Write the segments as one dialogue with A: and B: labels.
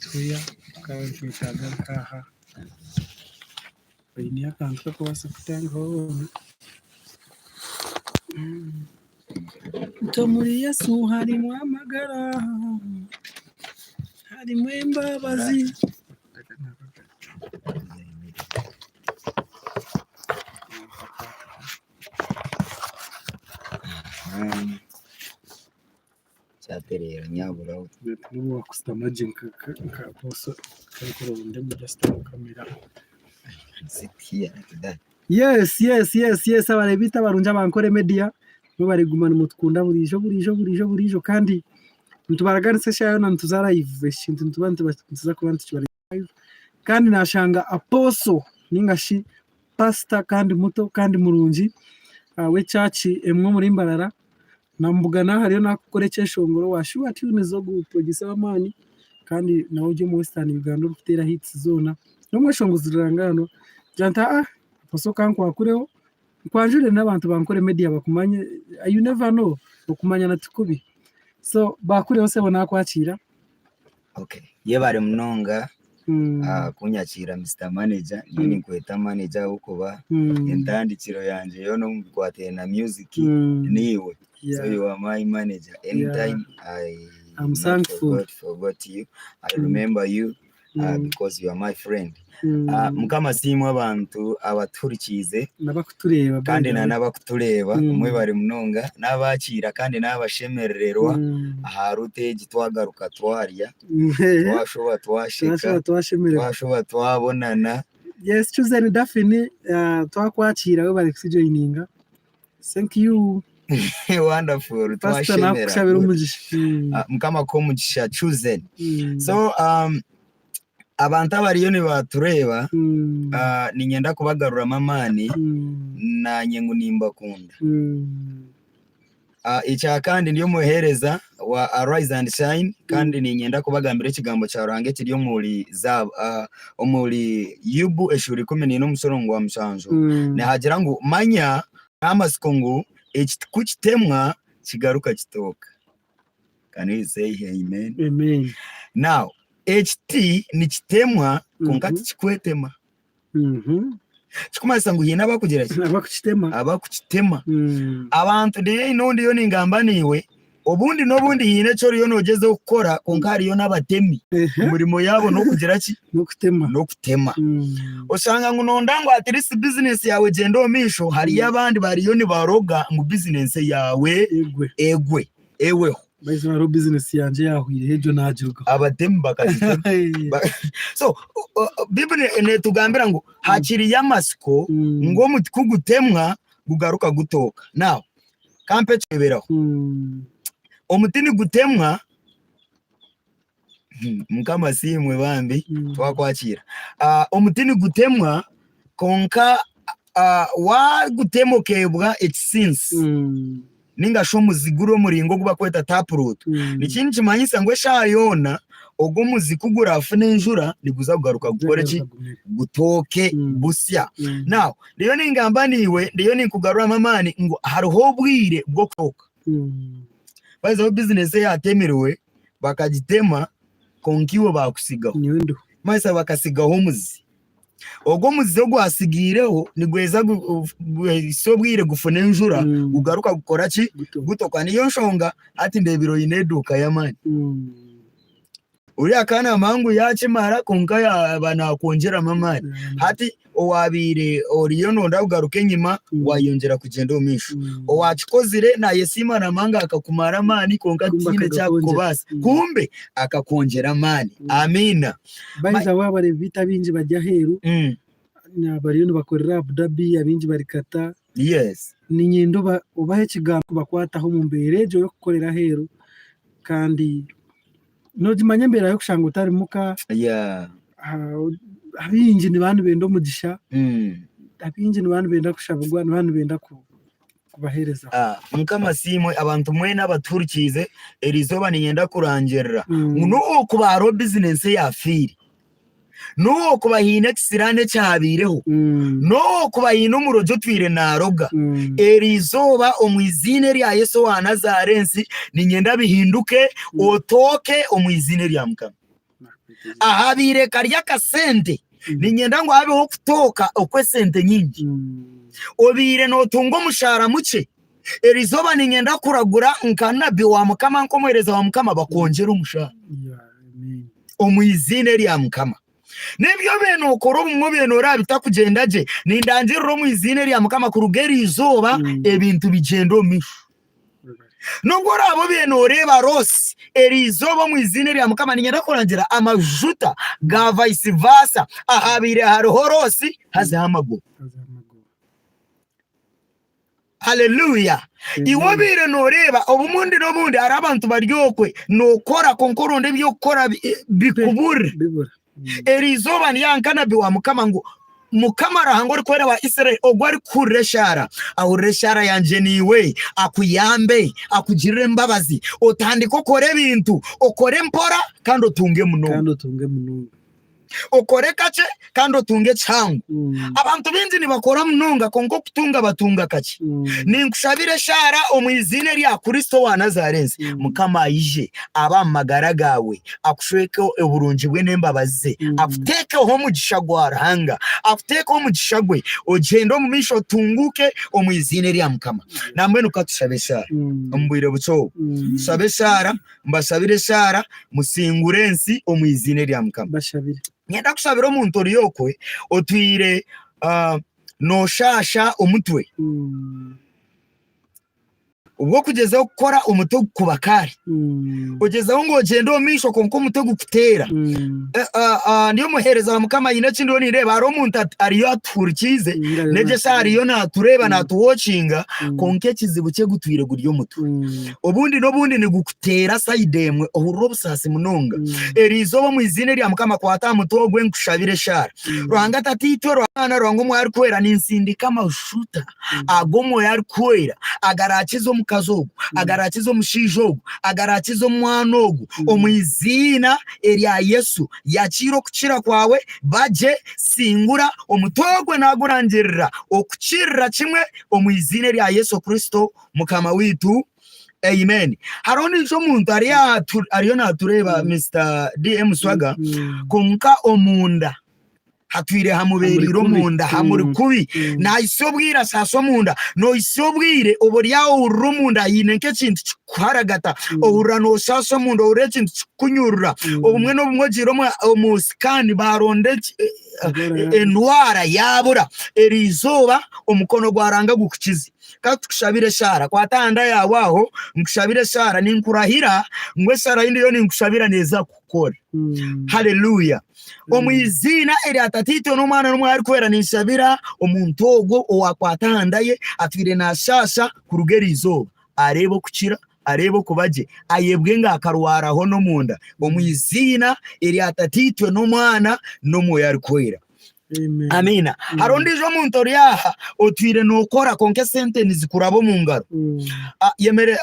A: Tuya tukaba nitwetaaga nk'aha oineyo akantu kakubaasa kutangaho hoona. Nti omuri Yesu harimu amagara, harimu embabazi.
B: Kyatereera nyabura we.
A: N'obu wakushutama gye nka boss nkakuronda just omu kamera.
B: Sit here like that.
A: Yes yes yes yes abareebi baitu abarungi aba Ankole Media mwebare kuguma nimutukunda buriijo buriijo buriijo buriijo kandi nitubaraganisa eshaaha yoona nituza live eki kintu nituba nituza kuba nitukibareetera live kandi nashanga Apostle ninga shi pastor kandi muto kandi murungi w'echurch emwe omuri Mbarara Namubugana hariyo nakukora ekyeshongoro wa sure tunes ogu producer w'amaani kandi nawe ori omu western Uganda orikuteera hits zoona n'omweshongozi rurangaanwa ngira nti aa Apostle kankwakureho nkwanjurire n'abantu ba Ankole media bakumanye you never know okumanyana tikubi so bakureho sebo nakwakiira.
B: Okay, yebare munonga kunyakiira Mister Manager, nyowe ninkweta manager ahabw'okuba entandikiro yangye yoona omu bikwataine na music niiwe, so you are my manager anytime I
A: I'm
B: not
A: thankful.
B: forgot forgot you, I remember you because you are my friend. Mukama asiimwe abantu abatuhurikiize
A: N'abakutureeba by
B: kandi
A: the
B: na
A: way.
B: n'abakutureeba mwebare munonga n'abakiira kandi n'abashemerererwa aha route egi twagaruka twarya twashuba twasheka
A: Twashuba twashemererwa.
B: twashuba twabonana.
A: Yes, Chosen Daphne, twakwakiira webare kutujoininga. Thank you.
B: Wonderful
A: Pastor
B: twashemera.
A: nakushabira omugisha.
B: Mukama akuhe omugisha Chosen. So abantu abariyo nibatureeba niinyenda kubagaruramu amaani naanye ngu nimbakunda. Ekya kandi ndi omuheereza wa Arise and Shine kandi niinyenda kubagambira ekigambo kya Ruhanga ekiri omuri omuri Yobu eshuura 14 omushoro gwa mushanju. Nihagira ngu manya n'amatsiko ngu ekiti ku kitemwa kigaruka kitooka. Can we say amen?
A: Amen.
B: Now, ekiti nikitemwa kwonka tikikwetema. Kikumanyisa ngu haine abakugira ki?
A: Abakukitema.
B: Abakukitema. Abantu ndiyo ndiyo ningamba naiwe, obundi n'obundi haine eki oriyo noogyezaho kukora kwonka hariyo n'abatemi. Emirimo yaabo n'okugira ki?
A: N'okutema.
B: N'okutema. Oshanga ngu noyenda ngu at least bizinesi yaawe egyende omu maisho, hariyo abandi bariyo nibaroga ngu bizinesi yaawe
A: Egwe.
B: egwe. Eweho.
A: Baitu hariho bizinesi yangye eyahwireho egyo naagirugaho.
B: Abatemi bakagitema. So Baiburi netugambira ngu hakiriyo amatsiko ngu omuti ku gutemwa gugaruka gutooka. Now kampe eky'okureeberaho. Omuti nigutemwa Mukama asiimwe bambi twakwakiira. Omuti nigutemwa kwonka wagutema okeebwa ekisinsi ninga shi omuzi guri omuringo ogu barikweta tap root, nikyo nikimanyisa ngu eshaaha yoona ogwo omuzi ku gurafune enjura niguza kugaruka gukore ki? Gutooke busya. Now ndiyo ningamba naiwe ndiyo ninkugaruramu amaani ngu hariho obwire bw'okutooka. By the way bizinesi eyatemirwe bakagitema kwonka iwe baakutsigaho.
A: Nyowe ndiho.
B: Manyisa bakatsigaho omuzi. Ogwo omuzi ogwatsigaireho nigweza guhitsya obwire gufuna enjura gugaruka gukora ki? Gutoka. Niyo nshonga hati ndeebire oine eduuka y'amaani. Oriya ka naamanya ngu yaakimara kwonka yaaba naakwongyeramu amaani. Hati owaabaire oriyo nooyenda kugaruka enyima waayeyongyera kugyenda omu maisho. Owaakikozire naayesiima naamanya ngu akakumara amaani kwonka
A: Kumbe
B: tihaine eki
A: akakwongyera.
B: arikukubaasa. Kumbe akakwongyera amaani. Amiina.
A: By the way abareebi baitu abaingi bari aheeru bariyo nibakorera Abu Dhabi abaingi bari Qatar.
B: Yes.
A: Niinyenda obahe ekigambo kubakwataho omu mbeera egyo ey'okukorera aheeru kandi Noogimanya embeera y'okushanga otari muka,
B: Yeah.
A: abaingi nibaba nibenda omugisha,
B: Mm.
A: abaingi nibaba nibenda kushabirwa, nibaba nibenda ku- kubaheereza.
B: Ah, Mukama asiimwe abantu mwena abatuhurikiize eriizooba niinyenda kurangirira ngu n'obu okuba hariho bizinensi eyaafiire, N'obu okuba haine ekisiraani ekyabaireho, n'obu okuba haine omurogi otwire naaroga, eri izooba omu iziina erya Yesu owa Nazarensi, niinyenda bihinduke, otooke omu iziina erya Mukama. Ahabaire kari akasente, niinyenda ngu habeho okutooka okw'esente nyingi. Obaire nootunga omushaara mukye, erizooba niinyenda kuragura nka nabi wa Mukama, nk'omuheereza wa Mukama, bakwongyere omushaara omu iziina erya Mukama. N'ebi obaire nookora obumwe obaire nooreeba bitakugyenda gye, nindangirira omu iziina erya Mukama kuruga erizooba ebintu bigyende omu maisho. N'obu oraabe obaire nooreeba Rose eri izooba omu iziina erya Mukama, niinyenda kurangira amajuta ga vice versa ahaabaire hariho Rose hazeho amagoba. Haleluya! Iwe obaire nooreeba obundi n'obundi hariho abantu bari okwe nookora kwonka oronda eby'okukora bikuburire. Eri izooba ndyaba nka nabi wa Mukama ngu Mukama Ruhanga orikwera wa Israeli, ogwo arikuhurira eshaara, ahurire eshaara yangye naiwe, akuyambe, akugirire embabazi, otandike okore ebintu, okore mpora kandi otunge munonga.
A: Kandi otunge munonga.
B: Okore kakye kandi otunge kihango. Abantu baingi nibakora munonga kwonka okutunga batunga kakye. Ninkushabira eshaara omu iziina erya Kristo owa Nazarensi, Mukama aije abe omu magara gaawe, akushweke oburungi bwe n'embabazi ze, akuteekeho omugisha gwa Ruhanga, akuteekeho omugisha gwe, ogyende omu maisho otunguuke omu iziina erya Mukama. Nambwenu ka tushabe eshaara omu bwire bukye obu. Tushabe eshaara, mbashabire eshaara, musingure ensi omu iziina erya Mukama.
A: Bashabire.
B: Niinyenda kushabira omuntu ori okwe otwire nooshaasha omutwe. Obwo okugyezaho kukora omutwe gukuba kaari, ogyezaho ngu ogyende omu maisho kwonka omutwe gukuteera. Ndi omuheereza wa Mukama haine eki ndiyo nindeeba, hariho omuntu ariyo atuhurikiize, n'egyo eshaaha ariyo naatureeba naatuwokinga, kwonka ekizibu kye gutwire guri omutwe. Obundi n'obundi nigukuteera sayidi emwe ohurira obusaasi munonga. Eriizooba omu iziina erya Mukama kwata aha mutwe ogwe nkushabire eshaara. Ruhanga Tataitwe, Ruhanga Ruhanga Omwoyo Arikwera ninsindika amajuta ag'Omwoyo Arikwera agaraakize omukazi ogu, agaraakize omushaija ogu, agaraakize omwana ogu, omu iziina erya Yesu. Yakiira okukira kwawe, bagye, singura, omutwe ogwe naagurangirira okukirira kimwe omu iziina erya Yesu Kristo Mukama waitu. Amen. Hariho ondiijo omuntu ariyo naatureeba Mister DM Swaga, kwonka omunda hatwire hamubeereire omunda hamuri kubi. Naahitsya obwire asaasa omunda. Noohitsya obwire oba ori aho ohurira omunda haine nk'ekintu kikuharagata, ohurira noosaasa omunda, ohurira ekintu kikukunyurura. Obumwe n'obumwe ogiire omu sikaani baaronda endwara yaabura. Eriizooba omukono gwa Ruhanga gukukize. Ka tukushabire eshaara. Kwata aha nda yaawe aho, nkushabire eshaara. Ninkurahira ngu eshaara ei ndiyo ninkushabira neeza kukora. Haleluya! Omu iziina erya Tataitwe n'Omwana n'Omwoyo Arikwera ninshabira omuntu ogwo owaakwata aha nda ye atwire naashaasha kuruga eriizooba, areebe okukira, areebe okuba gye, ayebwe ngu akarwaraho n'omunda. Omu iziina erya Tataitwe n'Omwana n'Omwoyo Arikwera. Amiina. Hariho ondiijo omuntu ori aha otwire nookora kwonka esente nizikuraba omu ngaro. Yemere,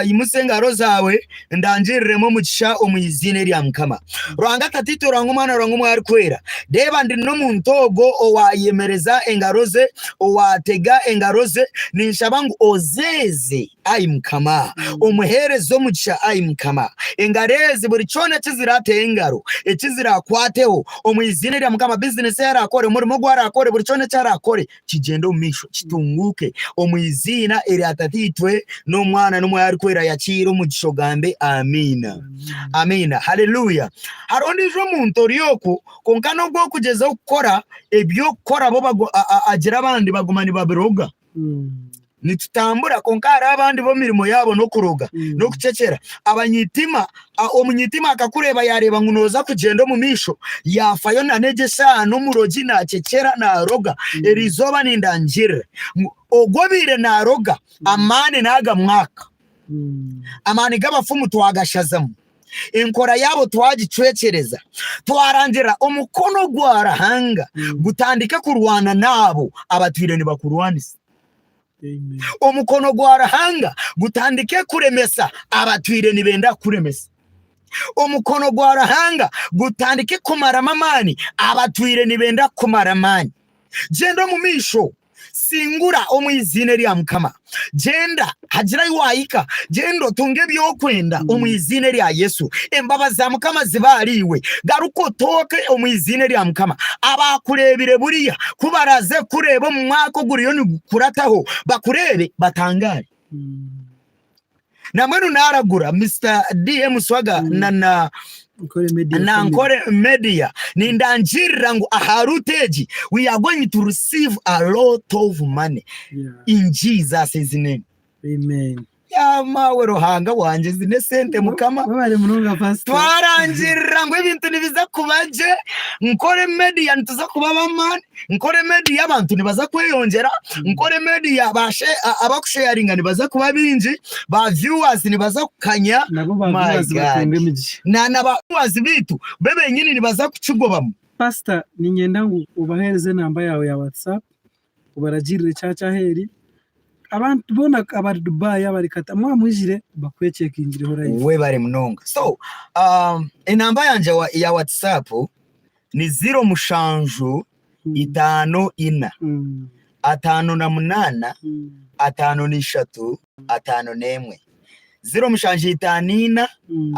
B: imutsya engaro zaawe ndangiriremu omugisha omu iziina erya Mukama. Ruhanga Tataitwe, Ruhanga Omwana, Ruhanga Omwoyo Arikwera, reeba ndi n'omuntu ogwo owaayemereza engaro ze, owaatega engaro ze, ninshaba ngu ozeeze. Ai Mukama, omuheereze omugisha, ai Mukama. Engaro ezi, buri kyona eki ziraateho engaro, eki ziraakwateho, omu iziina erya Mukama, bizinesi ei araakore, omurimo ogu araakore, buri kyona eki araakore, kigyende omu maisho, kitunguuke, omu iziina erya Tataitwe, n'Omwana, n'Omwoyo Arikwera, yakiire omugisha ogambe Amiina. Amiina. Haleluya. Hariho ondiijo omuntu ori okwo, kwonka n'obu okugyezaho kukora eby'okukora bo agira abandi baguma nibabiroga. Nitutambura kwonka hariho abandi bo emirimo yaabo n'okuroga n'okucecera. Abanyitima, omunyitima akakureeba yaareeba ngu nooza kugyenda omu maisho, yaafayo n'egyo eshaaha n'omurogi naacecera naaroga. Eri izooba nindangirira ngu ogwo obaire naaroga amaani naagamwaka. Amaani g'abafumu twagashazamu. Enkora yaabo twagicwekyereza, twarangira omukono gwa Ruhanga gutandike kurwana n'abo abatwire nibakurwanisa. Omukono gwa Ruhanga gutandike kuremesa abatwire nibenda kukuremesa. Omukono gwa Ruhanga gutandike kumaramu amaani abatwire nibenda kukumara amaani. Gyenda omu maisho. Singura omu iziina erya Mukama. Gyenda, hagire ahi waahika, gyenda otunge ebi orikwenda omu iziina erya Yesu. Embabazi za Mukama zibe ahariiwe. Garuka otooke omu iziina erya Mukama. Abaakureebire buriya ku baraaze kukureeba omu mwaka oguriyo nigukurataho, bakureebe batangaare. Nambwenu naaragura Mister DM Swaga na na
A: Nkore Media
B: na
A: family.
B: Nkore Media nindangirira ngu aha route egi we are going to receive a lot of money in Jesus' name.
A: Amen.
B: Ya maawe Ruhanga wangye zine esente Mukama.
A: Webale munonga pastor.
B: Twarangirira ngu ebintu nibiza kuba gye, Nkore Media nituza kuba ab'amaani, Nkore Media abantu nibaza kweyongyera, Nkore Media abakusheyaringa nibaza kuba baingi, ba viewers nibaza kukanya,
A: Nabo ba
B: my
A: viewers
B: God.
A: batunga emigisha.
B: Na ba viewers baitu bo benyini nibaza kukigobamu.
A: Pastor niinyenda ngu obaheereze enamba yaawe ya WhatsApp obaragirire church ahu eri, abantu boona abari Dubai abari Qatar mwaba mwijire bakwekyekingireho live.
B: Webare munonga. So, enamba yangye ya WhatsApp ni ziro mushanju itaano ina, 58, 53, 51. 0754,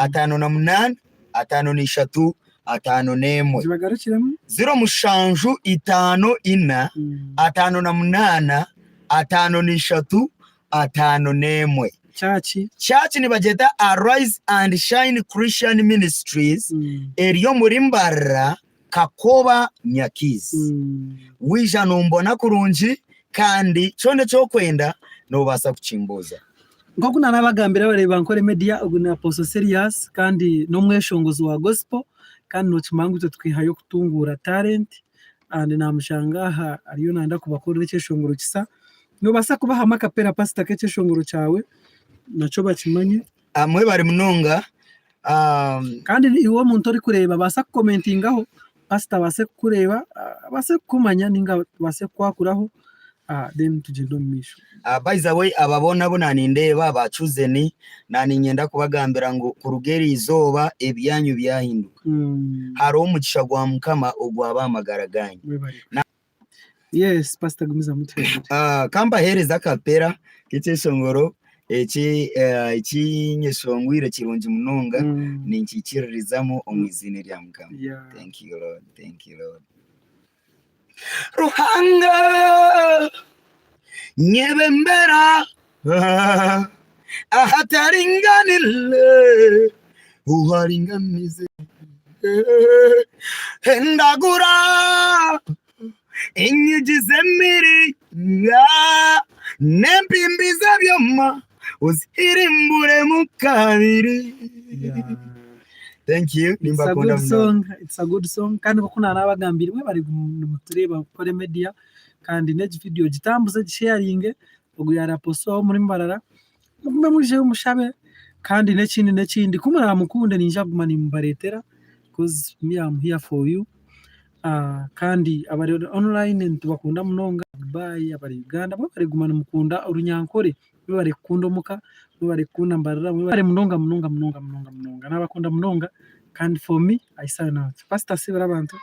B: 58, 53, 51.
A: Gibagarukiremu.
B: 0754, 58, 53, 51.
A: Church.
B: Church nibagyeta Arise and Shine Christian Ministries eri omuri Mbarara Kakoba Nyakiizi. Waija nombona kurungi kandi kyona eki orikwenda nobaasa kukimbuuza.
A: Nk'oku naanabagambira abareebi ba Nkore Media, ogu ni Apostle Serious kandi n'omweshongozi wa Gospel kandi nookimanya ngu itwe twihayo kutunguura talent and naamushanga aha ariyo naayenda kubakorera ekyeshongoro kisa. Noobaasa kubahamu akapera pasita k'ekyeshongoro kyawe nakyo bakimanye.
B: Mwebare munonga.
A: Kandi iwe omuntu orikureeba baasa kukomentingaho pasita abaase kukureeba abaase kukumanya ninga abaase kukwakuraho then tugyende omu maisho.
B: By the way aba boona abu nanindeeba ba chosen naninyenda kubagambira ngu kuruga erizooba ebyanyu byahinduka. Hariho omugisha gwa mukama ogwaba aha magara ganyu.
A: Yes pastor gumizamu tuhindure.
B: Ah, kambahereze akapera k'ekyeshongoro eki eh, eki nyeshongwire kirungi munonga ninkikiririzamu omu iziina erya Mukama. Thank you Lord, thank you Lord. Ruhanga nyebembera ah, ahataringanire uharinganize Endagura enyigi z'emiringa n'empimbi z'ebyoma ozihirimburemu kabiri. Thank you.
A: It's a
B: Nimbakunda
A: good
B: munonga.
A: song, it's a good song. Kandi nk'oku naanabagambire mwebare nimutureeba Nkore Media kandi n'egi video gitambuze gisheyaringe ogu yaari Apostle ow'omuri Mbarara. Mugume mwijeyo mushabe kandi n'ekindi n'ekindi ku muraamukunde niinyija kuguma nimbareetera coz me am here for you kandi abari online nitubakunda munonga Dubai, abari Uganda mwebare kuguma nimukunda Orunyankore, mwebare kukunda omuka, mwebare kukunda Mbarara, mwebare munonga munonga munonga munonga munonga naabakunda munonga kandi for me I sign out. Pastor siibura abantu.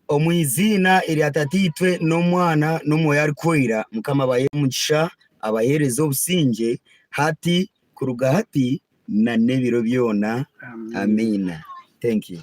B: Omu iziina erya Tataitwe n'Omwana n'Omwoyo Arikwera, Mukama abahe omugisha, abaheereze obusingye hati, kuruga hati, na n'ebiro byona. Amiina. Thank you.